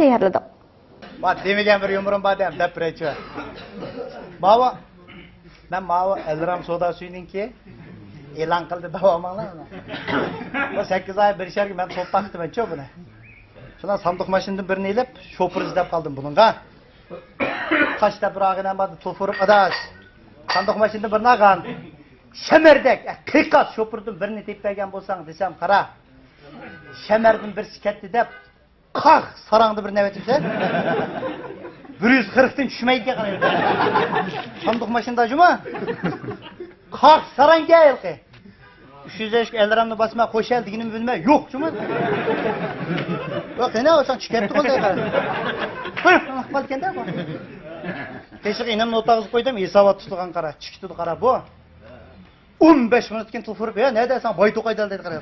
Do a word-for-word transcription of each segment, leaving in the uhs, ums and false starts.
تەييارلىدۇق. ما دېمىگەن بىر يۇمۇرۇم بار دەم، دەپ بېرەيچۇ. ماۋۇ، مەن ماۋۇ ئەلرام سودا سۈيىنىڭكى ئېلان قىلدى، داۋامىڭلار. بۇ سەككىز ئاي بىر شەرگە مەن توپ تاقىتىمەنچۇ بۇنى. شۇنداق ساندۇق ماشىنىدىن بىرنى ئېلىپ، شوپۇر ئىزدەپ قالدىم بۇنىڭغا. تاش دەپ بىر ئاغىنەم بار، توپ ئۇرۇپ، ئاداش، ساندۇق ماشىنىدىن بىرنى ئالغان. شەمەردەك، ئە، قىيقاس شوپۇردىن بىرنى تېپىپ بەرگەن بولساڭ دېسەم، قارا. شەمەردىن بىرسى كەتتى دەپ، قاق ساراڭدا بىر نەۋەتىمسە. بىر يۈز قىرىقتىن چۈشمەيدىكەن، قارايدۇ. ساندۇق ماشىنىدا جۇما. قاق ساراڭكەن ھېلىقى. ئۈچ يۈز ياشلىق ئەلرامنى باسما، خوش يەل دېگىنىمنى بىلمەي، يوق جۇما. يوق، قېنى، ئۇ ساڭا چىكەپتۇ قول دەيدۇ. قالكەندە بۇ. تېشىغا ئىنىمنى ئولتۇرغۇزۇپ قويدۇم، ھېسابات تۇتۇلغان قارا، چىكىتىدۇ قارا بۇ. ئون بەش مىنۇتتىن كېيىن تېلېفون ئۇرۇپ، يا نەدە سەن بايتوقايدا دەيدۇ قارا.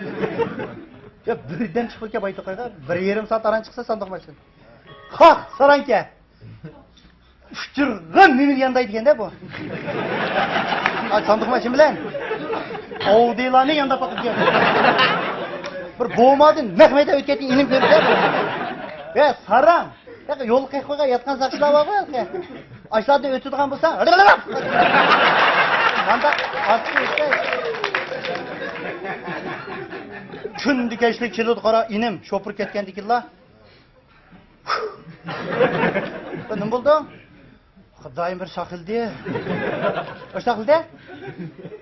يا بىردەم چىقىپ كەل بايتوقايغا، بىر يېرىم سائەت ئاران چىقسا ساندۇق ماشىنا. قاق ساراڭكە. ئۇچۇرغان نېمىنى ياندايدىكەندە بۇ. ئا، ساندۇق ماشىنا بىلەن ئاۋدىلارنى يانداپ باقىدۇ دېگەن. بىر بومادىن نەق مەيدان ئۆتكەندىن ئىنىم كۆرۈپ. ۋە ساراڭ. ياق، يول قېقىپ قويغان ياتقان ساقچىلار بارغۇ ھېلىقى. ئاشۇلاردىن ئۆتىدىغان بولساڭ، مانداق ئارتۇق ئۆتسە. كۈندە كەچلىك كېلىدۇ قارا ئىنىم، شوپۇر كەتكەندىن كېيىنلا. نېمە بولدۇڭ؟ خۇدايىم بىر ساقلىدى. بىر ساقلىدى؟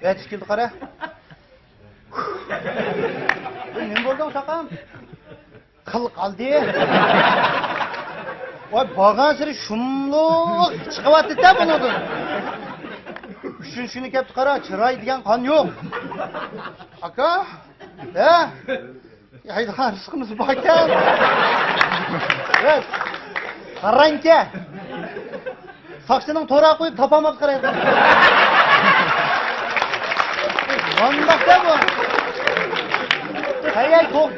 ئەتىسى كېلىدۇ قارا. نېمە بولدۇڭ ساقام؟ قىل قالدى. ۋاي، بارغانسېرى شۇملۇق چىقىۋاتىدۇ-دە بۇنىڭدىن. ئۈچىنچى كۈنى كەپتۇ قارا، چىراي دېگەن قان يوق. ئاكا، ھە؟ ھەيدىغان رىزقىمىز باركەن. ھە؟ قاراڭكە. ساقچىنىڭ تورا قويۇپ تاپالماپتۇ قارايدىغان. مانداقتا بۇ. ھەي، ھەي، توق.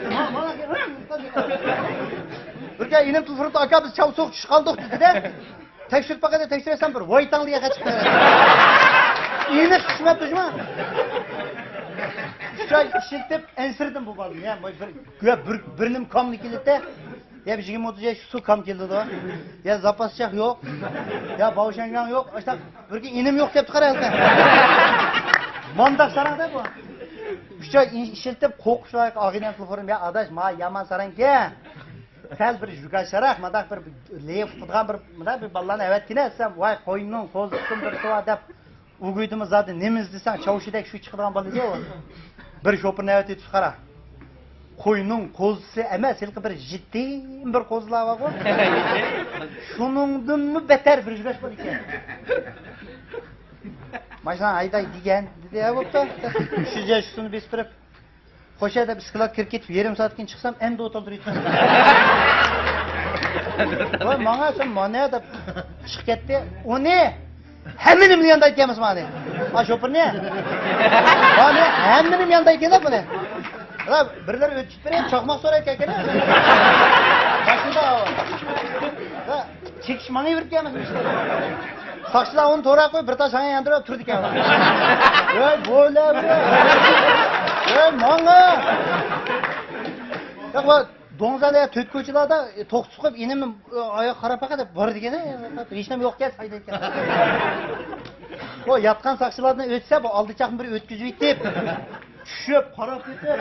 بىر كۈنى ئىنىم تېلېفون ئۇرۇپتۇ، ئاكا، بىز چاۋ سوغۇق چۈشۈپ قالدۇق دېدى-دە. تەكشۈرۈپ باقاي دەپ تەكشۈرسەم، بىر ۋايتاڭ دېگەن خەت چىقتى. ئېنىق چۈشمەپتۇ جۇما. ئۈچ ئاي ئىشلىتىپ ئەنسىرىدىم بۇ بالىنى. يا، بىر، بىر، بىر نېمە كاملىق كېلىدۇ-دە. يا، بىر يىگىرمە ئوتتۇز ياش سۇ كام كېلىدۇ. يا، زاپاس چاق يوق. يا، باۋشەنگاڭ يوق. ئاشتا بىر ئىنىم يوق دەپتۇ قارا ھەلقە. مانداق ساراڭ-دە بۇ. ئۈچ ئاي ئىشلىتىپ قوقۇشلايق ئاغىنەم تېلېفونۇم. يا، ئاداش، ما يامان ساراڭكەن. سەل بىر ژۇكاشراق، مۇنداق بىر لېف قىلىدىغان بىر، مۇنداق بىر بالىلارنى ئەۋەتكىنە دېسەم، ۋاي، قوينىڭ قوزىسىدىن بىرسى بار دەپ، ئۇ گۇيدىمۇ زادى نېمە ئىزدىسەڭ، چاۋشىدەك شۇ چىقىدىغان بالا ئىدى ئۇ. بىر شوپۇرنى ئەۋەتىۋېتىپسىز قارا. قوينىڭ قوزىسى ئەمەس، ھېلىقى بىر ژىتتىم بىر قوزىلار بارغۇ. شۇنىڭدىنمۇ بەتەر بىر ژۇكاش بار ئىكەن. ماشىنا ھەيدەي دېگەن، دېدى، ھە، بوپتۇ. ئۈچ يۈز ياش ئۈستىنى بېسىپ بېرىپ. خوش يا دەپ ئىسكىلات كىرىپ كېتىپ، يېرىم سائەتتىن كېيىن چىقسام، ئەمدى ئولتۇرۇپ تۇرۇۋېتىپتۇ. ۋاي، ماڭا سەن مانا دەپ چىقىپ كەتتى. ئۇنى ھەممىنى ياندايدىكەنمىز مانا. ھا، شوپۇرنى. مانا ھەممىنى ياندايدىكەن بۇنى. ھا، بىرلەر ئۆتۈپ بېرىپ چاقماق سورايدىكەن. ماشىنىدا. ھا، چېكىش ماڭا يۈرۈپ كەلمىسۇن ئىشتە. ساقچىلار ئۇنى تورا قويۇپ، بىر تال ساڭا ياندۇرۇپ تۇرىدىكەن. ۋاي، بولە، ۋاي، ماڭا. ياق، ۋاي، دوڭزادا، تۆت كوچىلاردا، ئە، توختىتىپ قويۇپ، ئىنىم، ئە، ئاياغ قاراپ باقا دەپ بارىدىكەن، ئە، ھېچنېمە يوقكەن، ھەيدەيدىكەن. ئۇ ياتقان ساقچىلاردىن ئۆتسە، بۇ ئالدى چاقنى بىر ئۆتكۈزۈۋېتىپ، چۈشۈپ، قاراپ كېتىپ،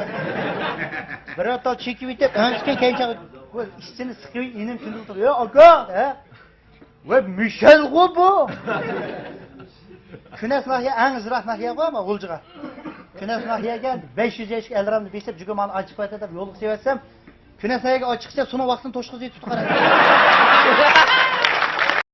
بىرەر تال چېكىۋېتىپ، ئەنسىكەن كەينى چاق، بۇ ئىچىنى سىقىۋېتىپ، ئىنىم كۈندە تۇرۇپ، ئە، ئاكا، ھە؟ ۋە مىشەلغۇ بۇ. كۈنەس ناھىيە ئەڭ يىراق ناھىيەغۇ، ئەمما غۇلجىغا. كۈنەس ناھىيەگە بەش يۈز ياشلىق ئەلرامنى بېسىپ، جۈگە مانا ئاچىق ۋەتە دەپ يولغا سېۋەتسەم، كۈنەس ناھىيەگە ئاچىقچە سۇنىڭ ۋاقتىنى توشقۇزۇپ تۇتۇپ قارايدۇ.